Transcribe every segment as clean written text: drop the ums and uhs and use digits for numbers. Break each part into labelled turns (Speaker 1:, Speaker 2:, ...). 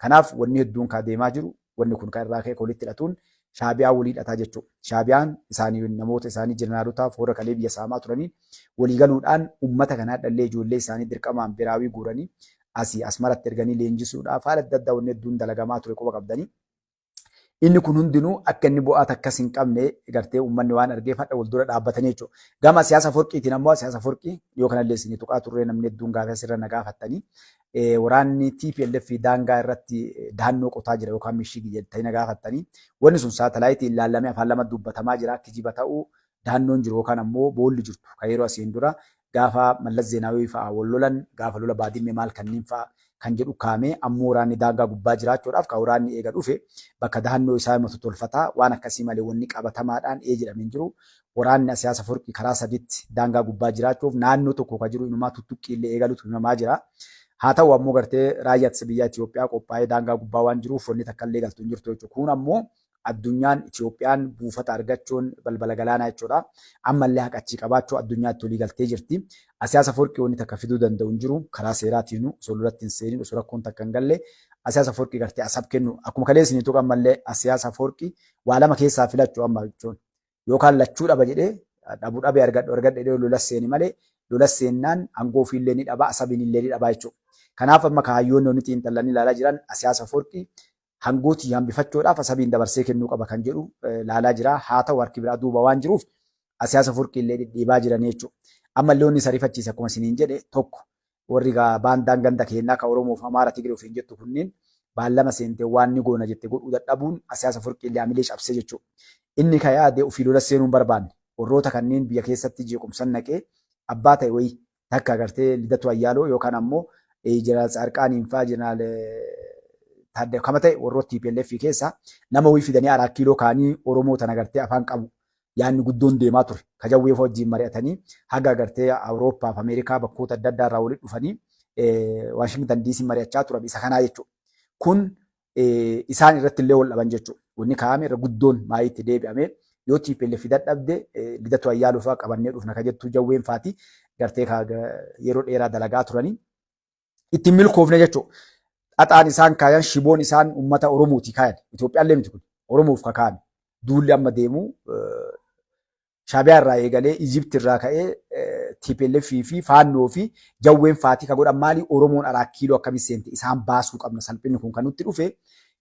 Speaker 1: Kanaaf wanni hedduun kaa deemaa jiru wanni kun kan irraa ka'e walitti hidhatuun Shaabiyaa walii hidhataa jechuudha. Shaabiyaan isaanii namoota isaanii jeneraalotaaf warra kalee biyya saamaa turaniin walii galuudhaan uummata kanaa dhallee ijoollee isaanii dirqamaan biraawii guuranii asii Asmaratti erganii leenjisuudhaaf haala adda addaa wanni hedduun dalagamaa ture quba qabdanii. Inni kun hundinuu akka inni bu'aa takkas hin qabne gartee uummanni waan argeef hadha wal dura dhaabbatanii jechuudha. Gama siyaasa Aforqiitiin ammoo siyaasa Aforqii yoo kanallee isinii tuqaa turree namni hedduun gaafii asirra na gaafattanii waraanni TPLF daangaa irratti dahannoo qotaa jira yookaan mishigi jettanii na gaafattanii wanni sun saatalaayitiin ilaallamee afaan lama dubbatamaa jira kijiba ta'uu dahannoon jiru yookaan ammoo boolli jirtu kan yeroo asiin dura gaafa Mallas Zeenaawii fa'a wal lolan gaafa lola Baadimmee maal kanneen fa'a kan jedhu kaamee ammoo waraanni daangaa gubbaa jiraachuudhaaf kan waraanni eega dhufe bakka dahannoo isaa himatu tolfataa waan akkasii malee wanni qabatamaadhaan ee jedhamee hin jiru. Waraanni Asiyaas Aforqii karaa saditti daangaa gubbaa jiraachuuf naannoo tokko kan jiru inumaa tuttuqqii illee eegalutu himamaa jira. Haa ta'u ammoo gartee raayyaa ittisa biyyaa Itoophiyaa qophaa'ee daangaa gubbaa waan jiruuf wanni takka illee galtu hin jirtu jechuudha. Kun ammoo addunyaan Itoophiyaan buufata argachuun balbala galaanaa jechuudha. Ammallee haqachii qabaachuu addunyaatti walii galtee jirti. Asiyaas Aforqii wanni takka fiduu danda'u hin jiru. Karaa seeraatiinuu osoo lolatti hin seenin osoo rakkoon takka hin galle Asiyaas Aforqii gartee Asab kennu. Akkuma kaleessa isin tuqan mallee Asiyaas Aforqii waa lama keessaa filachuu amma jechuun yookaan lachuu dhaba jedhee dhabu dhabee argadhu argadhe jedhee lola seeni malee lola seennaan aangoo ofiillee ni dhaba Asabiin illee ni dhaba jechuudha. Kanaaf amma kaayyoonni wanni xiinxallanii ilaalaa jiran Asiyaas Aforqii hangoo tiyya hambifachuudhaaf Asabiin dabarsee kennuu qaba kan jedhu laalaa jira. Haa ta'u harki biraa duuba waan jiruuf Asiyaas Aforqii illee dhidhiibaa jiranii jechuudha. Ammallee wanni isa rifachiise akkuma isiniin jedhe tokko warri baandaan ganda keennaa ka Oromoof Amaara Tigree ofiin jettu kunniin baallama seente waan ni goona jette godhuu dadhabuun Asiyaas Aforqii illee hamilee cabsee jechuudha. Inni ka yaade ofii lola seenuu hin barbaanne. Warroota kanneen biyya keessatti jeequmsan naqee abbaa ta'e wayii takka agartee Lidatu Ayyaaloo yookaan ammoo Jeneraal Tsaarqaaniin fa'aa Jeneraal Taaddee kama ta'e warroota TPLF keessa nama wayii fidanii Araat Kiiloo kaanii Oromoo tana agartee afaan qabu yaadni guddoon deemaa ture. Ka Jawwee fa'aa wajjin mari'atanii haga agartee Awurooppaa fi Ameerikaa bakkoota adda addaa irraa walitti dhufanii Waashingtan DC mari'achaa turan isa kanaa jechuudha. Kun isaan irratti illee wal dhaban jechuudha. Wanni kaa'ame irra guddoon maayiitti deebi'ame yoo TPLF dadhabde Lidatu Ayyaaluu fa'aa qabannee dhufna ka jettu Jawween faati gartee yeroo dheeraa dalagaa turanii ittiin milkoofne jechuudha. Xaxaan isaan kaayan shiboon isaan uummata Oromooti kaayan. Itoophiyaallee miti kun Oromoof ka kaa'ame. Duulli amma deemu Shaabiyaa irraa eegalee Ijipt irraa ka'ee TPLF fi Faannoo fi Jawween faatii ka godhan maali Oromoon Araat Kiiloo akkamitti seente isaan baasuu qabna salphinni kun kan nutti dhufe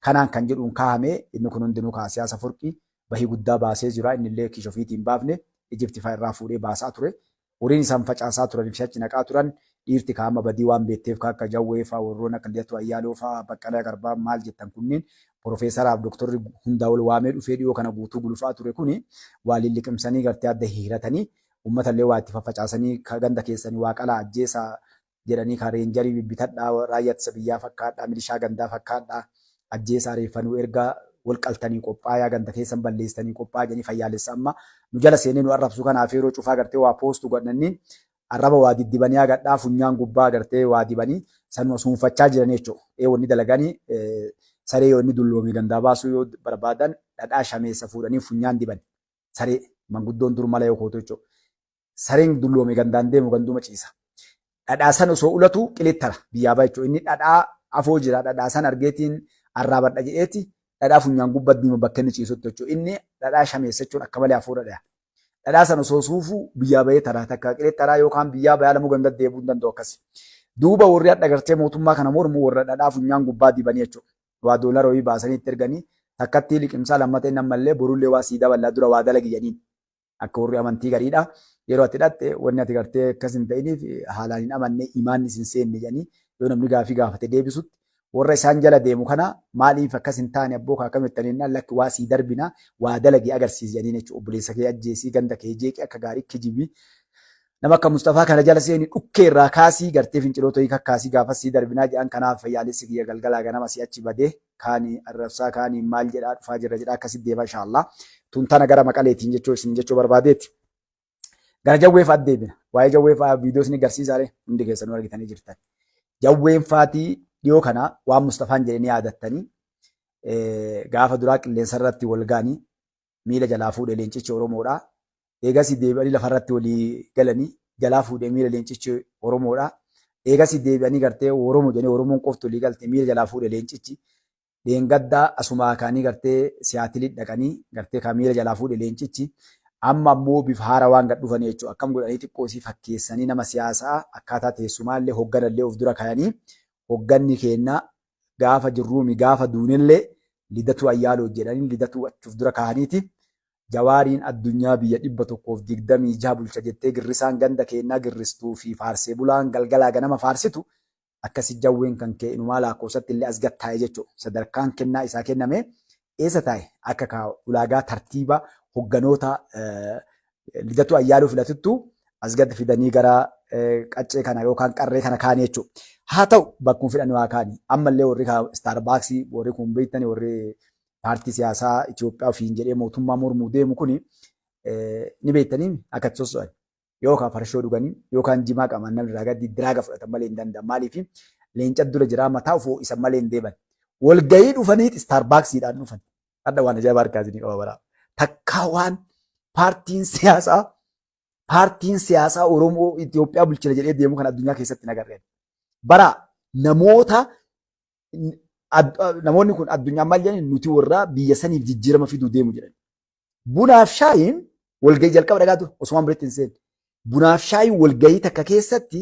Speaker 1: kanaan kan jedhuun kaahame inni kun hundinuu kaa siyaasa Aforqii bahii guddaa baasee jira inni illee kiisha ofiitiin baafne Ijipti faa irraa fuudhee baasaa ture. Horiin isaan facaasaa turanii fi achi naqaa turan dhiirti kaa amma badii waan beekteef kaa akka Jawwee faa warroon akka Lidatuu Ayyaaloo faa Baqqalaa Garbaa maal jettan kunniin Porofeesaraaf Doktorri hundaa ol waamee dhufee dhiyoo kana guutuu gulufaa ture kuni waa lilliqimsanii gartee adda hihiratanii uummatallee waa itti faffacaasanii ka ganda keessanii waa qalaa ajjeesaa jedhanii ka reenjarii bibbitadhaa raayyaa ittisa biyyaa fakkaadhaa milishaa gandaa fakkaadhaa ajjeesaa reeffa nuu ergaa wal qaltanii qophaayaa ganda keessan balleessitanii qophaayaa jedhanii fayyaalessa amma nu jala seenee nu arrabsu kanaaf yeroo cufaa gartee waa poostu godhanniin arraba waa diddibanii agadhaa funyaan gubbaa gartee waa dibanii sanuma suunfachaa jiranii jechuudha. Ee wanni dalaganii saree yoo inni dulloome gandaa baasuu yoo barbaadan dhadhaa shameessa fuudhanii funyaan diban saree manguddoon dur mala yoo kootu jechuudha. Sareen dulloome gandaan deemu ganduma ciisa. Dhadhaa san osoo ulatu qilettara biyyaa ba'a jechuudha. Inni dhadhaa afoo jira dhadhaa san argeetiin arraabadha jedheeti dhadhaa funyaan gubbaa diima bakka inni ciisutti jechuudha. Inni dhadhaa shameessa jechuun akka malee hafuura dhaya. Dhadhaa san osoo suufu biyyaa bahee taraa takka qilettaraa yookaan biyyaa bayaa lamuu ganda deebi'uu hin danda'u akkasi. Duuba warri hadha gartee mootummaa kana mormu warra dhadhaa funyaan gubbaa dibanii jechuudha. Waa doolara wayii baasanii itti erganii takkattii liqimsaa lammatee nammallee borullee waa sii daballaa dura waa dalagi jedhaniin. Akka warri amantii gariidha. Yeroo ati hidhatte wanni ati gartee akkas hin ta'iniif haalaan hin amanne imaanni sin seenne jedhanii yoo namni gaafii gaafate deebisutti warra isaan jala deemu kana maaliif akkas hin taane abboo kaa akkam jettanii jennaan lakki waa sii darbina waa dalagii agarsiisi jedhaniin jechuudha. Obboleessa kee ajjeesii ganda kee jeeqi akka gaarii kijibii nama akka Mustafaa kana jala seeni dhukkee irraa kaasii gartee finciloota wayii kakkaasii gaafas sii darbinaa jedhan kanaaf fayyaalessi kiyya galgalaa ganama sii achi badee kaani arrabsaa kaani maal jedhaa dhufaa jirra jedhaa akkasitti deema inshaallah. Tun tana gara Maqaleetiin jechuu isin jechuu barbaadeeti. Gara Jawwee fa'aa deebina. Waa'ee Jawwee fa'aa viidiyoo isin agarsiisaare hundi keessanuu argitanii jirtan. Jawween faatii dhiyoo kana waan Mustafaan jedhe ni yaadattanii gaafa duraa qilleensa irratti wal ga'anii miila jalaa fuudhe leencichi Oromoodha. Eegasii deebi'anii lafarratti walii galanii jalaa fuudhee miila leencichi Oromoodha. Eegasii deebi'anii gartee Oromoo jedhanii Oromoon qofti olii galte miila jalaa fuudhe leencichi. Dheengaddaa asumaa kaanii gartee Siyaatilii dhaqanii gartee kan miila jalaa fuudhe leencichi. Amma ammoo bifa haaraa waan gad dhufanii jechuudha. Akkam godhanii xiqqoo isii fakkeessanii nama siyaasaa akkaataa teessumaallee hogganallee of dura kaayanii hogganni keenya gaafa jirruumi gaafa duunellee Lidatuu Ayyaaloo jedhanii Lidatuu achi of dura kaahaniiti. Jawaariin addunyaa biyya 126 bulcha jettee girrisaan ganda keennaa girristuu fi faarsee bulaan galgalaa ganama faarsitu akkasi jawween kan kee inumaa laakkoofsatti illee as gad taa'e jechuudha. Sadarkaan kennaa isaa kenname eessa taa'e akka ka ulaagaa tartiiba hogganoota Lidatuu Ayyaaloo filatuttu as gad fidanii gara qaccee kana yookaan qarree kana kaanii jechuudha. Haa ta'u bakkuma fedhan waa kaanii. Ammallee warri Starbucks warri kun beektani warri paartii siyaasaa Itoophiyaa ofiin jedhee mootummaa mormuu deemu kuni ni beektanii akka itti sosso'an. Yookaan farshoo dhuganii yookaan jimaa qaban namni irraa gadi diraaga fudhatan malee hin danda'an. Maaliif leenca dura jiraa mataa ofoo isa malee hin deeman. Walgahii dhufanii Starbucksiidhaan dhufan. Hadha waan ajaa'ibaa harkaa isinii qaba baraa. Takkaa waan paartiin siyaasaa Oromoo Itoophiyaa bulchina jedhee deemu kan addunyaa keessatti hin agarreen. Bara namoota namoonni kun addunyaan maal jedhan, nuti warra biyya saniif jijjiirama fiduu deemu jedhan. Bunaaf shaayiin walgahii jalqaba dhagaatu osoo waan biratti hin seenne. Bunaaf shaayiin walgahii takka keessatti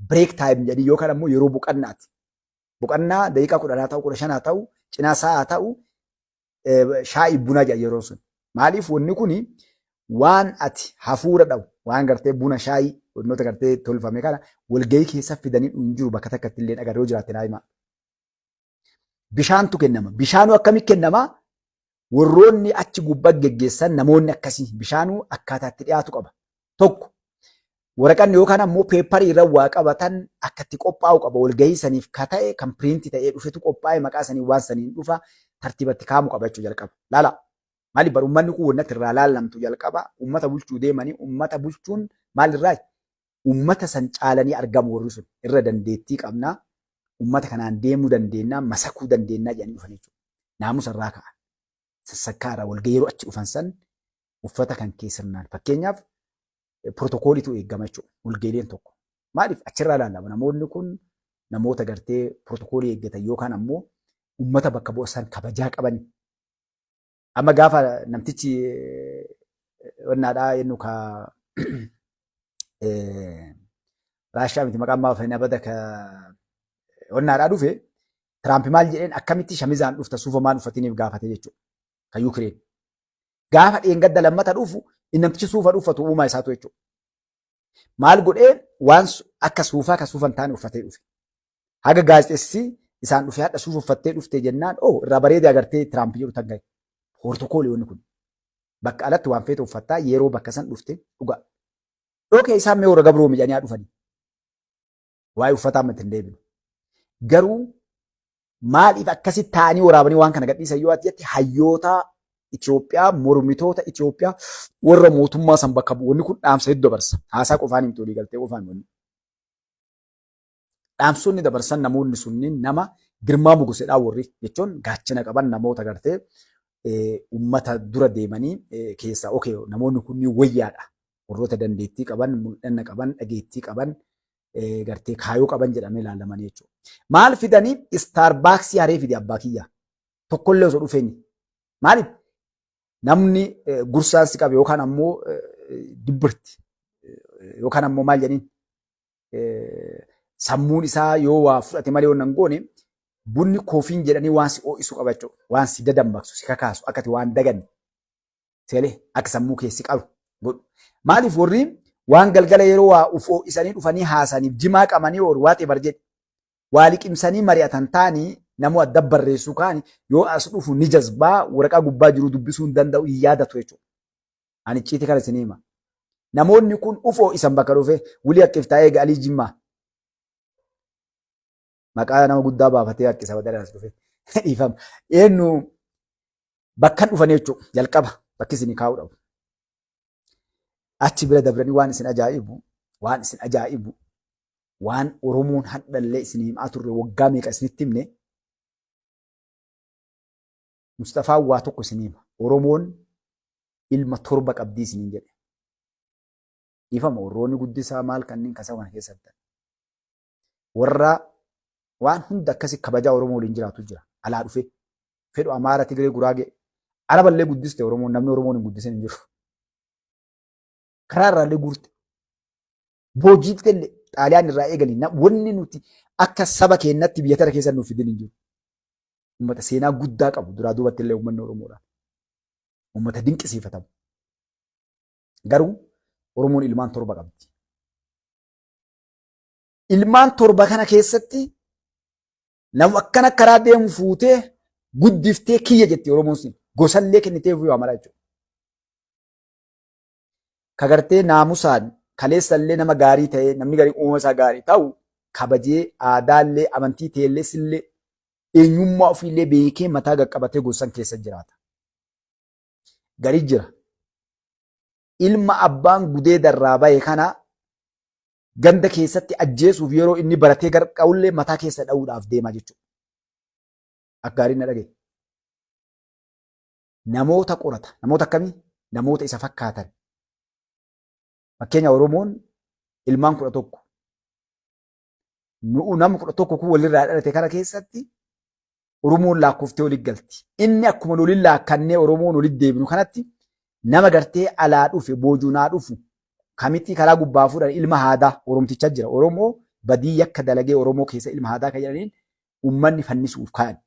Speaker 1: break time jedhanii yookaan ammoo yeroo boqannaati. Boqannaa daqiiqaa 10 haa ta'u, 15 haa ta'u, cinaa sa'a haa ta'u, shaayii bunaa jedha yeroo sun. Maaliif wanni kuni waan ati hafuura dhabu waan gartee buna shaayii wantoota gartee tolfame kana walgahii keessa fidanii hin jiru, bakka takkatti illee agarree yoo jiraatte naa himaa. Bishaantu kennama. Bishaanuu akkamitti kennama? Warroonni achi gubbaa geggeessan namoonni akkasii bishaanuu akkaataa itti dhiyaatu qaba. Tokko waraqanni yookaan ammoo paperii irra waa qabatan akka itti qophaa'u qaba. Walgahii saniif ka ta'e kan print ta'ee dhufetu qophaa'e maqaa sanii waan saniin dhufa tartiibatti kaa'amu qaba jechuu jalqaba. Laala. Maali bar uummanni kun wannatti irraa laallamtu jalqaba uummata bulchuu deemanii uummata bulchuun maalirraa uummata san caalanii argamu, warri sun irra dandeettii qabnaa, uummata kanaan deemuu dandeennaa, masakuu dandeennaa jedhanii dhufan jechuudha. Naamusa irraa ka'a. Sassakkaa irraa walgahii yeroo achi dhufan san uffata kan kee sirnaan, fakkeenyaaf pirootokooliitu eegama jechuudha. Walgahiileen tokko. Maaliif achirraa ilaalama, namoonni kun namoota gartee pirootokoolii eeggatan yookaan ammoo uummata bakka bu'an kabajaa qabani. Amma gaafa namtichi wannaadhaa jennu ka Raashiyaa miti, maqaan maaf hin abada, ka wannaadhaa dhufe, Tiraamp maal jedheen? Akkamitti shamizaan dhufta, suufa maal uffatiniif gaafate jechuudha. Ka Yukireen. Gaafa dheengadda lammata dhufu namtichi suufa uffatu uumaa isaatu jechuudha. Maal godhee waan akka suufaa ka suufa hin taane uffatee dhufe. Haga gaazexeessi isaan dhufee hadha suufa uffattee dhufte jennaan, oh, irraa bareedee agartee Tiraamp jedhu tan gahe. Pirootokoolii wanni kun. Bakka alatti waan feete uffattaa, yeroo bakka san dhufte dhugaa. Dhokee isaan mee warra gabroomi jedhanii haa dhufanii. Waa'ee uffataa ammatti hin deebinu. Garuu maaliif akkasitti taa'anii waraabanii waan kana gadhiisan yoo ati jette, hayyoota Itoophiyaa, mormitoota Itoophiyaa, warra mootummaa san bakka bu'u, wanni kun dhaamsa hedduu dabarsa. Haasaa qofaan himtu, walii galtee qofaan wanni. Dhaamsonni dabarsan namoonni sunniin nama girmaa mugusedhaa warri jechuun gaachana qaban, namoota gartee uummata dura deemanii keessaa okay namoonni kunniin wayyaadha. Warroota dandeettii qaban, mul'anna qaban, dhageettii qaban, gartee kaayoo qaban jedhamee ilaalamanii jechuudha. Maal fidanii Starbucksii haree fide abbaa kiyya. Tokkollee osoo dhufeenyi. Maaliif? Namni gursaan si qabe yookaan ammoo dibbirti yookaan ammoo maal jedhaniin sammuun isaa yoo waa fudhate malee waan hin goone, bunni koofiin jedhanii waan si ho'isu qaba jechuudha. Waan si dadammaqsu, si kakaasu, akka ati waan daganne seelee akka sammuu keessi qabu godhu. Maaliif warri waan galgala yeroo waa uf ho'isanii dhufanii haasaniif jimaa qabanii oolu waa ta'e bar jedhe. Waa liqimsanii mari'atan taanii namoo adda barreessuu kaani yoo as dhufu ni jazbaa, waraqaa gubbaa jiru dubbisuu hin danda'u, hin yaadatu jechuudha. Ani icciitii kana isin hima. Namoonni kun uf ho'isan bakka dhufe wulii haqqiftaa eega Alii Jimmaa. Maqaa nama guddaa baafatee haqqisa badala as dhufe. Dhiifama. Eenyu bakka dhufan jechuudha jalqaba bakki isin kaa'uu dhabu. Achi bira dabranii waan isin ajaa'ibu, waan Oromoon hadhallee isin himaa turre, waggaa meeqa isinitti himne, Mustafaan waa tokko isin hima. Oromoon ilma torba qabdii isiniin jedhe. Dhiifama, warroonni guddisaa maal kanneen kasaa kana keessatti. Warra waan hunda akkasi kabajaa Oromoo waliin jiraatu jira. Alaa dhufee. Fedhu Amaara, Tigree, Guraagee. Araballee guddiste Oromoon namni Oromoon hin guddisin hin jiru. Karaa irraallee guurte. Boojiitti illee Xaaliyaan irraa eegali wanni nuti akka saba keenyatti biyya tana keessa nuuf fidin hin jiru. Uummata seenaa guddaa qabu duraa duubatti illee uummanni Oromoodha. Uummata dinqisiifatamu. Garuu Oromoon ilmaan torba qabdi. Ilmaan torba kana keessatti nama akkana karaa deemu fuutee guddiftee kiyya jetti Oromoon sun. Gosallee kennitee ofii waa maraa jechuudha. Ka gartee naamusaan kaleessallee nama gaarii ta'ee namni garii uumama isaa gaarii ta'u kabajee aadaallee amantii teellee sillee eenyummaa ofiillee beekee mataa qaqqabatee gosan keessa jiraata. Garii jira. Ilma abbaan gudeeda irraa bahe kana ganda keessatti ajjeesuuf yeroo inni baratee garqa'ullee mataa keessa dha'uudhaaf deema jechuudha. Akka gaariin na dhagaye. Namoota qorata. Namoota akkamii? Namoota isa fakkaatan. Fakkeenya Oromoon ilmaan 11. Nu'u nama 11 kun walirraa dhalate kana keessatti Oromoon laakkoftee walitti galti. Inni akkuma waliin laakkannee Oromoon walitti deebinu kanatti nama gartee alaa dhufe boojunaa dhufu kamitti karaa gubbaa fuudhan ilma haadaa Oromticha jira. Oromoo badii yakka dalagee Oromoo keessa ilma haadaa kan jedhaniin uummanni fannisuuf ka'an.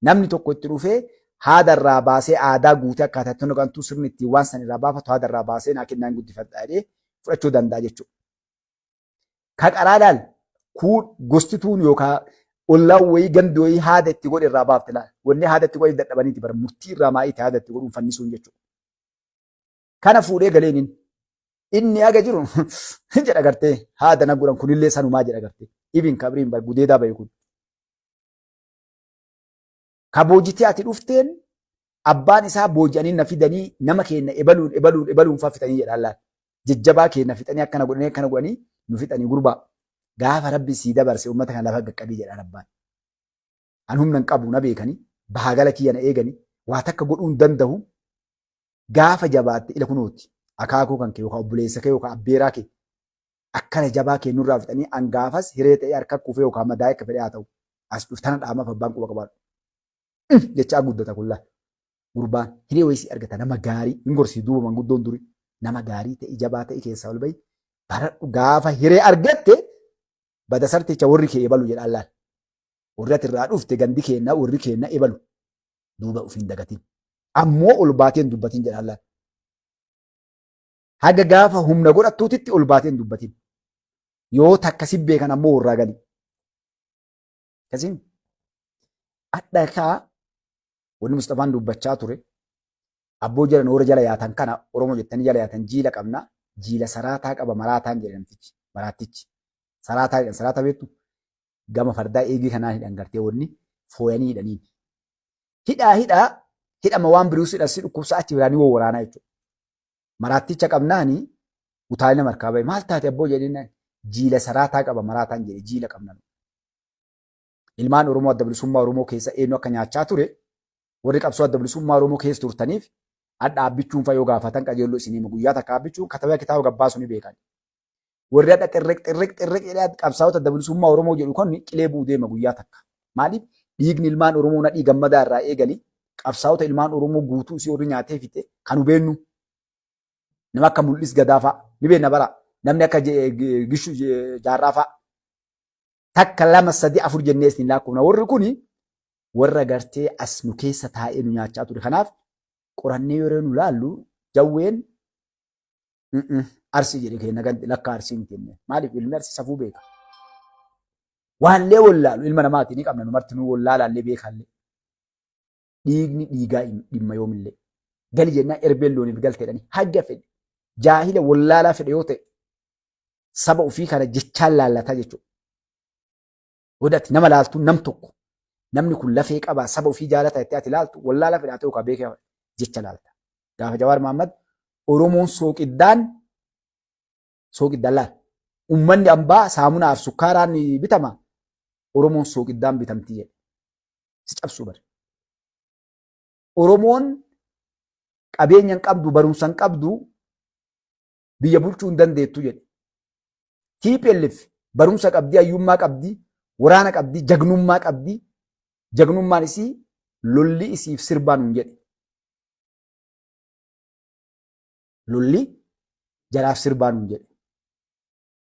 Speaker 1: Namni tokko itti dhufee haada irraa baasee aadaa guutee akkaataa itti honoqantuu sirni ittiin waan san irraa baafatu haada irraa baasee naa kennaan guddifadha jedhee fudhachuu danda'a jechuudha. Ka qaraa laal kuun gosti tuun yookaan ollaan wayii gandi wayii haada itti godhe irraa baafte laal. Wanni haada itti godhe dadhabaniiti bara murtii irraa maa'iiti haada itti godhuun fannisuun jechuudha. Kana fuudhee galeen inni. Inni haga jiru hin jedha gartee haada na godhan kunillee sanumaa jedha gartee. Ibin kabriin bar gudeedaa bahe kun. Ka boojitee ati dhufteen abbaan isaa booji'anii na fidanii nama keenya ebaluun ebaluun ebaluun faa fixanii jedhaan laal. Jajjabaa keenya fixanii akkana godhanii akkana godhanii nu fixanii gurbaa. Gaafa rabbi sii dabarse uummata kana lafa qaqqabii jedhaan abbaan. An humna hin qabu na beekanii bahaa gala kiyya na eeganii waa takka godhuu hin danda'u. Gaafa jabaatte ila kunooti akaakuu kan kee yookaan obboleessa kee yookaan abbeeraa kee akkana jabaa kee nurraa fixanii an gaafas hiree ta'ee harka kufee yookaan madaa'ee akka fedhe haa ta'u as dhuftana dhaamaaf abbaan quba qabaadhu. Jechaa guddata kun laal. Gurbaan hiree wayii si argata nama gaarii hin gorsii duuba manguddoon durii nama gaarii ta'e jabaa ta'e keessaa ol bahi baradhu gaafa hiree argatte bada sarticha warri kee ebalu jedhaan laal. Warri ati irraa dhufte gandi keenna warri keenna ebalu duuba of hin dagatin. Ammoo ol baatee hin dubbatin jedhaan laal. Haga gaafa humna godhattuutitti ol baatee hin dubbatin. Yoo takka si beekan ammoo warraa gali. Akkasiin adda kaa wanni Mustafaan dubbachaa ture abboo jala noora jala yaatan kana Oromoo jettanii jala yaatan jiila qabna jiila saraataa qaba maraataan jedhe namtichi maraattichi saraataa jedhan saraataa beektu gama fardaa eegee kanaan hidhan gartee wanni fooyanii hidhaniin hidhaa hidhaa hidhama waan birius hidhan si dhukkubsa achi biraanii wawwaraanaa jechuudha. Maraatticha qabnaani utaalina markaa bahe maal taate abboo jedheen jiila saraataa qaba maraataan jedhe jiila qabna. Ilmaan Oromoo adda bilisummaa Oromoo keessa eenyu akka nyaachaa ture warri qabsoo adda bilisummaa Oromoo keessa turtaniif adda abbichuun fa yoo gaafatan qajeelloo isinii hima guyyaa takka abbichuun katabee kitaaba gabbaasu ni beekan. Warri adda xirriq xirriq xirriq jedhee qabsaa'ota adda bilisummaa Oromoo jedhu kun qilee bu'u deema guyyaa takka. Maaliif dhiigni ilmaan Oromoo nadhii gammadaa irraa eegali qabsaa'ota ilmaan Oromoo guutuu isii warri nyaatee fixe kan hubeennu nama akka mul'is gadaa fa'a ni beekna bara namni akka gishu jaarraa fa'a takka lama sadi afur jennee isin lakkoofna warri kuni warra gartee as nu keessa taa'ee nu nyaachaa ture kanaaf qorannee yeroo nu laallu jawween arsii jedhe kenna gandi lakka arsii miti jenne maaliif ilmi arsii safuu beeka waallee wallaalu ilma namaati ni qabna nu martinuu wallaalaallee beekaallee dhiigni dhiigaa dhimma yoomillee gali jennaan erbeen looniif galte jedhanii haga fedhe jaahila wallaalaa fedhe yoo ta'e saba ofii kana jechaan laallataa jechuudha. Godhati nama laaltu nam tokko namni kun lafee qaba saba ofii jaalata jettee ati laaltu wallaalaa fedhaa ta'uu kaa beekee jecha laalta. Gaafa Jawaar Mahaammad Oromoon sooqiddaan sooqiddaan laal. Uummanni ambaa saamunaaf sukkaaraan bitama Oromoon sooqiddaan bitamti jedhe. Si cabsuu bare. Oromoon qabeenya hin qabdu barumsa hin qabdu biyya bulchuu hin dandeettu jedhe. TPLF Barumsa qabdi, hayyummaa qabdi, waraana qabdi, jagnummaa qabdi. Jagnummaan isii lolli isiif sirbaa nuun jedhe. Lolli jaraaf sirbaa nuun jedhe.